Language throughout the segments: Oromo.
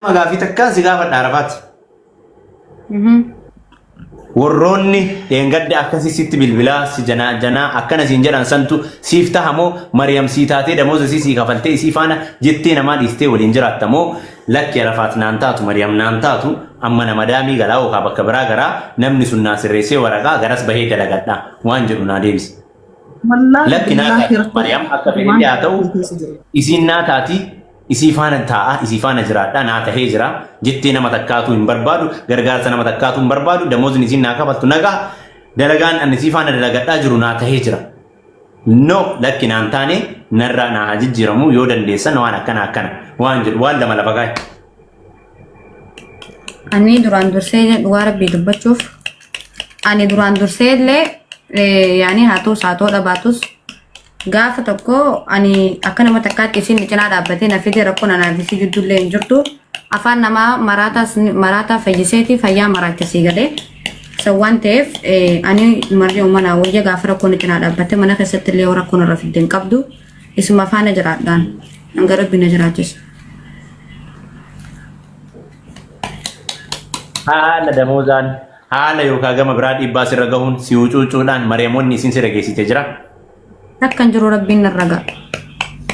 Gaafii takkaan si gaafadha Arafaat. Warroonni dheengadda akkasii sitti bilbilaa si janaa janaa akkana siin jedhan santu siif taha moo Mariyam sii taatee damooza isii sii kafaltee isii faana jettee namaa dhiistee waliin jiraatta moo lakki Arafaat naan taatu Mariyam naan taatu amma nama daamii galaa yookaa bakka biraa garaa namni sun naa sirreessee waraqaa garas bahee dalagadha waan jedhu naa deebisi. Wallaahi Lakki naa billaahi taati rakkoo Mariyam akka waan fedhellee haa ta'u keessa jiru. isiin naa taati Isii faana taa'a, isii faana jiraadha, naa tahee jira jettee nama takkaatuu hin barbaadu, gargaarsa nama takkaatuu hin barbaadu, damozni isiin naa kafaltu na gaha, dalagaan ani isii faana dalagadhaa jiru naa tahee jira. No, lakki naan taane narraa naa haa jijjiiramu yoo dandeessan waan akkana akkana waan jedhu waan lama lafa kaa'i. Ani duraan dursee dhugaa rabbii dubbachuuf ani duraan dursee illee yaani haa ta'us haa ta'uu dhabaatus Gaafa tokko ani akka nama takkaatti isin cinaa dhaabbatee na fide rakkoon anaa fi isii jidduullee hin jirtu. Afaan namaa maraataas maraataa fayyiseeti fayyaa maraacha sii galee. San waan ta'eef ani marri uumanaa wayya gaafa rakkoon cinaa dhaabbatte mana keessatti illee yoo rakkoon irra fidde hin qabdu. Isuma faana jiraadhaan hanga rabbi na jiraachisa. Haala damoozaan haala yookaan gama biraa dhiibbaa sirra gahuun si hucuucuudhaan Mariyamoonni isin sirra geessite jira. Takka hin jiru rabbiin narra ga'a.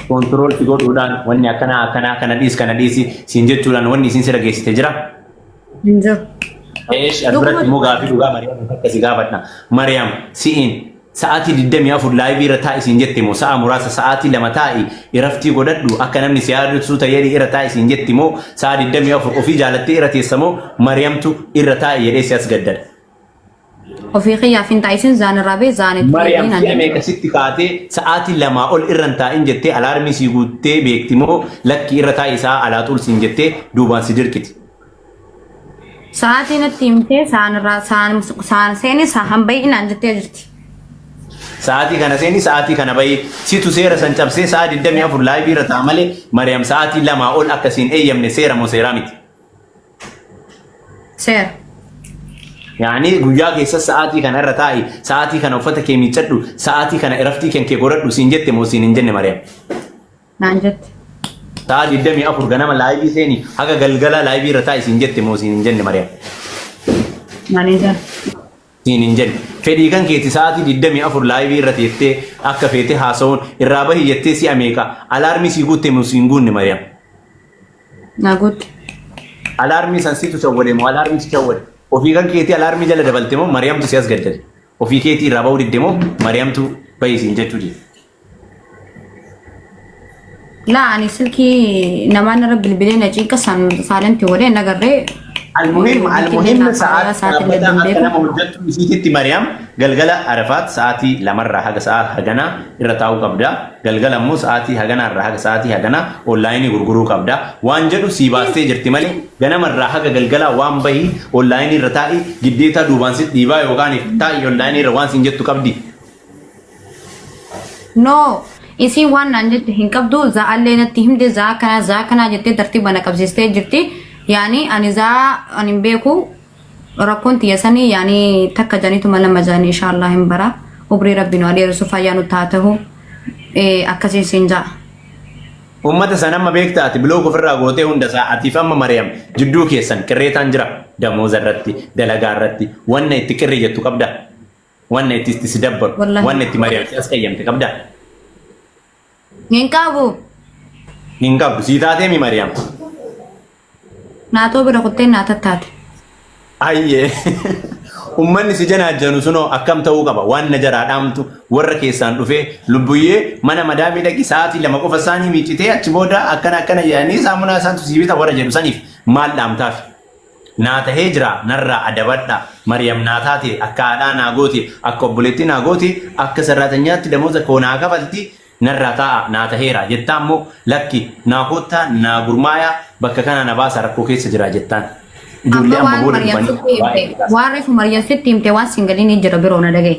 Control si godhuudhaan wanni akkanaa akkanaa kana dhiis kana dhiisi siin jechuudhaan wanni isin sirra geessite jira. Hin jiru. Eesh as biratti immoo gaafii dhugaa Mariyaam takka si gaafadha. Mariyaam si'iin sa'aatii 24 live irra taa'i siin jette moo sa'a muraasa sa'aatii 2 taa'i iraftii godhadhu akka namni si yaadatu ta'ee irra taa'i siin jetti moo sa'a 24 ofii jaalattee irra teessa moo Mariyamtu irra taa'i jedhee si as gaddada. Ofii kiyyaaf hin taa'isin zaan irraa bee zaan itti Mariyaam deebiin si'a ani. meeqa sitti kaatee sa'aatii lamaa ol irra hin taa'in jettee alaarmii sii guuttee beekti moo lakki irra taa'i sa'a alaa xul siin jettee duubaan si dirqiti. Sa'aatii natti himtee sa'aan irraa sa'aan sa'aan seeni sa'aan ba'i naan jettee jirti. Sa'aatii kana seeni sa'aatii kana ba'i situ seera san cabsee sa'a 24 live irra ta'a malee Mariyaam sa'aatii lamaa ol akka siin eeyyamne seera moo seeraa miti. Seera. Yaani guyyaa keessa sa'aatii kana irra taa'i, sa'aatii kana uffata kee miiccadhu, sa'aatii kana iraftii kan kee godhadhu siin jette moo siin hin jenne Mariyaam? Naan jette. Sa'a 24 ganama live seeni haga galgala live irra taa'i siin jette moo siin hin jenne Mariyaam? Naan hin jenne. Siin hin jenne. Fedhii kan keeti sa'aatii 24 live irra teettee akka feete haasa'uun irraa bahi jettee si'a meeqa alaarmii sii guutte moo siin guunne Mariyaam? Naa guutte. Alaarmii san situ shawwade moo alaarmii si shawwade? Ofii kan keetii alaarmii jala dabalte moo Mariyamtu si as gaddade? Ofii keetii irraa bahuu didde moo Mariyamtu bahi siin jechuu dide? Laa ani silkii namaan irra bilbilee na cinqa san silent godhee nagarree. Almuhim almuhim sa'aatii Sa'aatii dhaabbataa illee akka nama hojjettu isiititti Mariyaam galgala Arafaat sa'aatii lamarraa haga sa'a haganaa irra taa'uu qabda. Galgala immoo sa'aatii haganaa irraa haga sa'aatii haganaa online gurguruu qabda. Waan jedhu sii baastee jirti malee ganamarraa haga galgalaa waan bahii online irra taa'i giddeetaa duubaan si dhiibaa yookaan taa'i online irra waan siin jettu qabdi. No, isiin waan naan jette hin qabdu za'allee natti himte za'a kanaa za'a kanaa jettee tartiiba na qabsiistee jirti. Yaani ani za'a ani hin beeku rakkoon tiyya sanii yaani takka janiituma lama jani inshaallah hin bara. Umrii rabbi nu adeerisu fayyaa nu taa tahu akkasiin siin ja'a. Uummata san amma beekta ati block ofirraa gootee hunda isaa atiif amma Mariyam jidduu keessan qirreetaan jira damooza irratti dalagaa irratti wanna itti qirri jettu qabda. Wanna itti itti si dabbaru, Wallahi. wanna itti Mariyaam si as qayyamte qabdaa? Hin qabu. Hin qabdu. Sii taatee mi Mariyaam? Naatoo bira kuttee naa tattaate. Ayyee. Ummanni si janaajjanu sunoo akkam ta'uu qaba? Waan na jaraa dhaamtu warra keessaan dhufee lubbuyyee mana madaamii dhaqi sa'aatii 2 qofa isaanii miiccitee achi booda akkana akkana jedhanii saamunaa isaantu sii bita warra jedhu saniif maal dhaamtaaf? Naa tahee jira narraa adabadha Mariyam naa taate akka haadhaa naa goote akka obboleettii naa goote akka sarraatanyaatti damooza koo naa kafalti narraa taa'a naa taheera jettaan moo lakki naa koottaa naa gurmaayaa bakka kanaa na baasaa rakkoo keessa jira jettaan ijoollee Amma amma waan booda Maryam dhufanii sitti waa'ee himte, waan reefu Maryam sitti himte waan sin galiin hin jira biroo na dhagaye.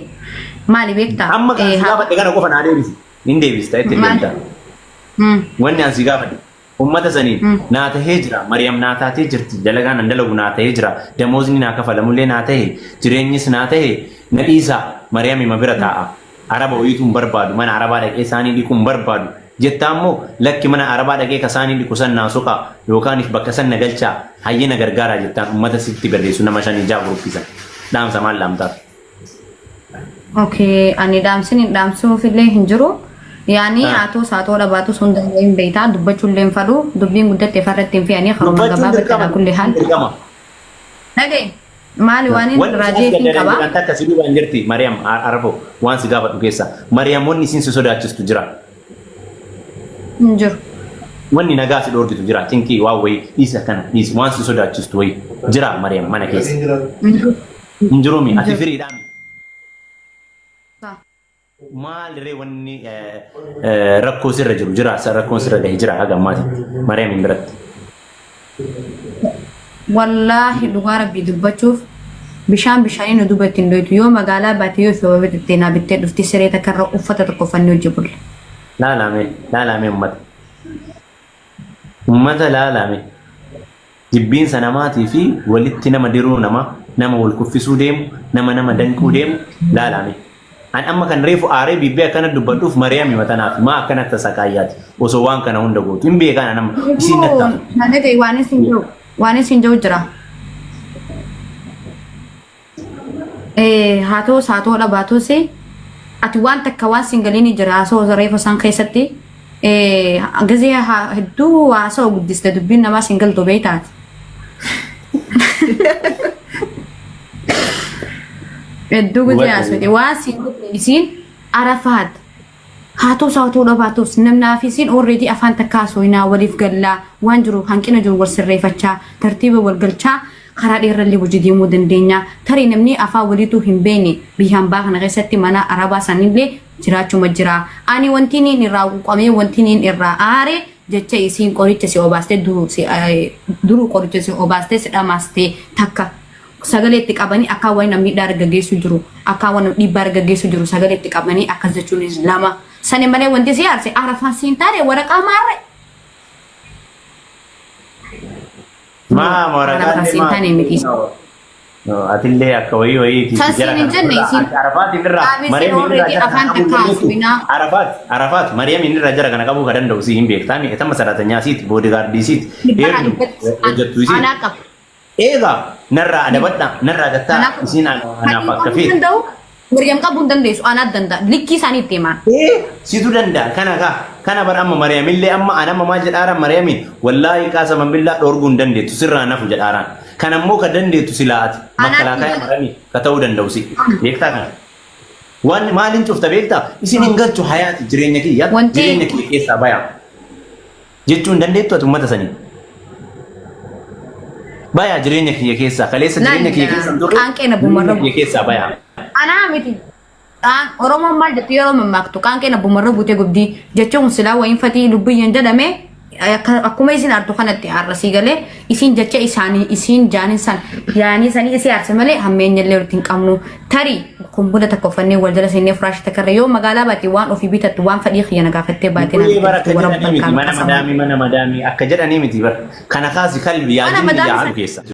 Maali beektaa? Amma kan Eh, si gaafadhe kana qofa naa deebisi. Hin deebista itti Maali? deemta. Wanni an si gaafadhe Ummata saniin naa tahee jira, Mariyam naa taatee jirti, dalagaan an dalagu naa tahee jira, damoozni naa kafalamullee naa tahe, jireenyis naa tahe, na dhiisaa, Mariyamima bira taa'a. Araba wayiituu hin barbaadu, mana Arabaa dhaqee saanii dhiquu hin barbaadu Jettaa immoo lakki mana arabaa dhaqee ka saanii dhiqu san naa soqaa yookaan if bakka san na galchaa hayyee na gargaaraa jettaan ummata sitti barreessu nama shanii ja'a guruppii san. Dhaamsa maal dhaamtaaf? Okay, ani dhaamsin hin dhaamsuuf illee hin jiru. Yaani Ah. haatoos haatoo dhabaatus hunda hin beektaa dubbachuu illee hin fadhu dubbiin guddatte farratti hin fe'anii karuma Dubbachuun gabaabatti dirqama. alaa kulli haal. Dirqama. Dhagaye maali waan inni Wanni raajee si hin qaba. jedhan takka si duubaan jirti Mariyaam Arafo waan si gaafadhu keessa. Mariyaam wanni isin si sodaachistu jira. Hin jiru. Wanni nagaa si dhoorgitu jira. Cinqii waan wayii dhiisi akkana dhiisi waan si sodaachistu wayii jira Mariyaam mana keessa. Hin jiru. Hin jiruumi ati firiidhaami. Maal ree wanni rakkoo sirra jiru jira rakkoon sirra gahe jira haga ammaatitti Mariyaam hin biratti. Wallaahi dhugaa rabbii dubbachuuf bishaan bishaanii nu duuba ittiin dhoytu yoo magaalaa baate yoo ifi bittee naa bittee dhufti siree takka irra uffata tokko uffannee hojii bulla. Laalame laalame ummata. Ummata laalame. Jibbiinsa namaatii fi walitti nama diruu nama nama wal kuffisuu deemu nama nama danquu deemu laalame. An amma kan reefu aaree bibbee akkana dubbadhuuf Mariyaam himatanaaf maa akkana tasaqaayyaati osoo waan kana hunda gootu hin beekaan an amma isiin nattaaf. Nagate waan isin jiru waan isin jiru jira. Haa ta'us haa ta'uu dhabaatus ati waan takka waan singaliin jira haasa'u reefa isaan keessatti gizee hedduu haasa'u guddiste dubbiin namaa singaltu beektaati. Hedduu gizee haasa'u waan isiin arafaat haa ta'us haa ta'uu dhabaatus namnaa fi isiin already afaan takka haasa'inaa waliif gallaa waan jiru hanqina jiru wal sirreeffachaa tartiiba wal galchaa karaa dheerallee hojii deemuu dandeenya. Tarii namni afaan waliituu hin beekne biyya hambaa kana keessatti mana arabaa sanillee jiraachuma jira. Ani wanti inni irraa quuqamee wanti inni irraa aare jecha isiin qoricha si obaastee duruu qoricha si obaastee si dhamaastee takka sagalee itti qabanii akka waan namni miidhaa argaggeessu jiru akka waan dhiibbaa argaggeessu jiru sagalee itti qabanii akkas jechuunis lama. Sani malee wanti si aarse arafaan siin taane waraqaa maarre. Maa waraqaan Siin taane miti. Atillee akka wayii wayiiti. San siin hin jenne isiin. Arafaat irraa Dhaabisiin Mariyaam irraa already jara afaan kana qabuu takka dandeessu. haasofnaa. Arafaat Arafaat Mariyaam irraa jara kana qabuu ka danda'u si hin beektaa mi etama saratanyaa siiti boodigaardii siiti Dhibbarraa eegdu dhibbatti hojjettu isiiti. anaa qaba. Eegaa narraa adabadha narraa gattaa Kanaaf isiin anaaf akka qabuu feetu. danda'u Maryam qabuu hin dandeessu anaa danda'a likkii isaanii itti himaa. Ee situ danda'a kana kaa kana bara amma Mariyaamillee amma an amma maal jedhaaraan Mariyaamiin wallaahi qaasaman billaa dhoorguu hin dandeettu sirraa nafu jedhaaraan. Kan ammoo ka dandeettu silaa ati makkalaakaaya Mariyaamii ka ta'uu danda'u si beektaa kana. Waan maaliin cufta beektaa isin hin galchu hayaati jireenya kiyya Wanti- jireenya kiyya keessaa bayaa jechuu hin dandeettu ati ummata sanii. Bayaa jireenya kiyya keessaa kaleessa jireenya kiyya keessa hin turre Qaanqee na bumarra jireenya kiyya keessaa bayaa. Anaa miti. Oromoon maal jetti yeroo mammaaktu qaanqeen abbumarra buutee gubdii jechuun silaa wayiin fatii lubbiyyeen jedhame akkuma isin artu kanatti har'asii galee isin jecha isaanii isin jaanin san yaanii sanii isii aarse malee hammeenya illee walitti hin qabnu tarii kumbula takka uffannee wal jala seennee firaasha takka irra yoo magaalaa baate waan ofii bitattu waan fadhii kiyya na gaafattee baate na Bu'ee bara akka warra jedhanii miti bakkaan mana qasamu. madaamii mana madaamii akka jedhanii miti bara kana kaasi kalbi yaa Mana jinni madaamii yaa san- haadhu keessa.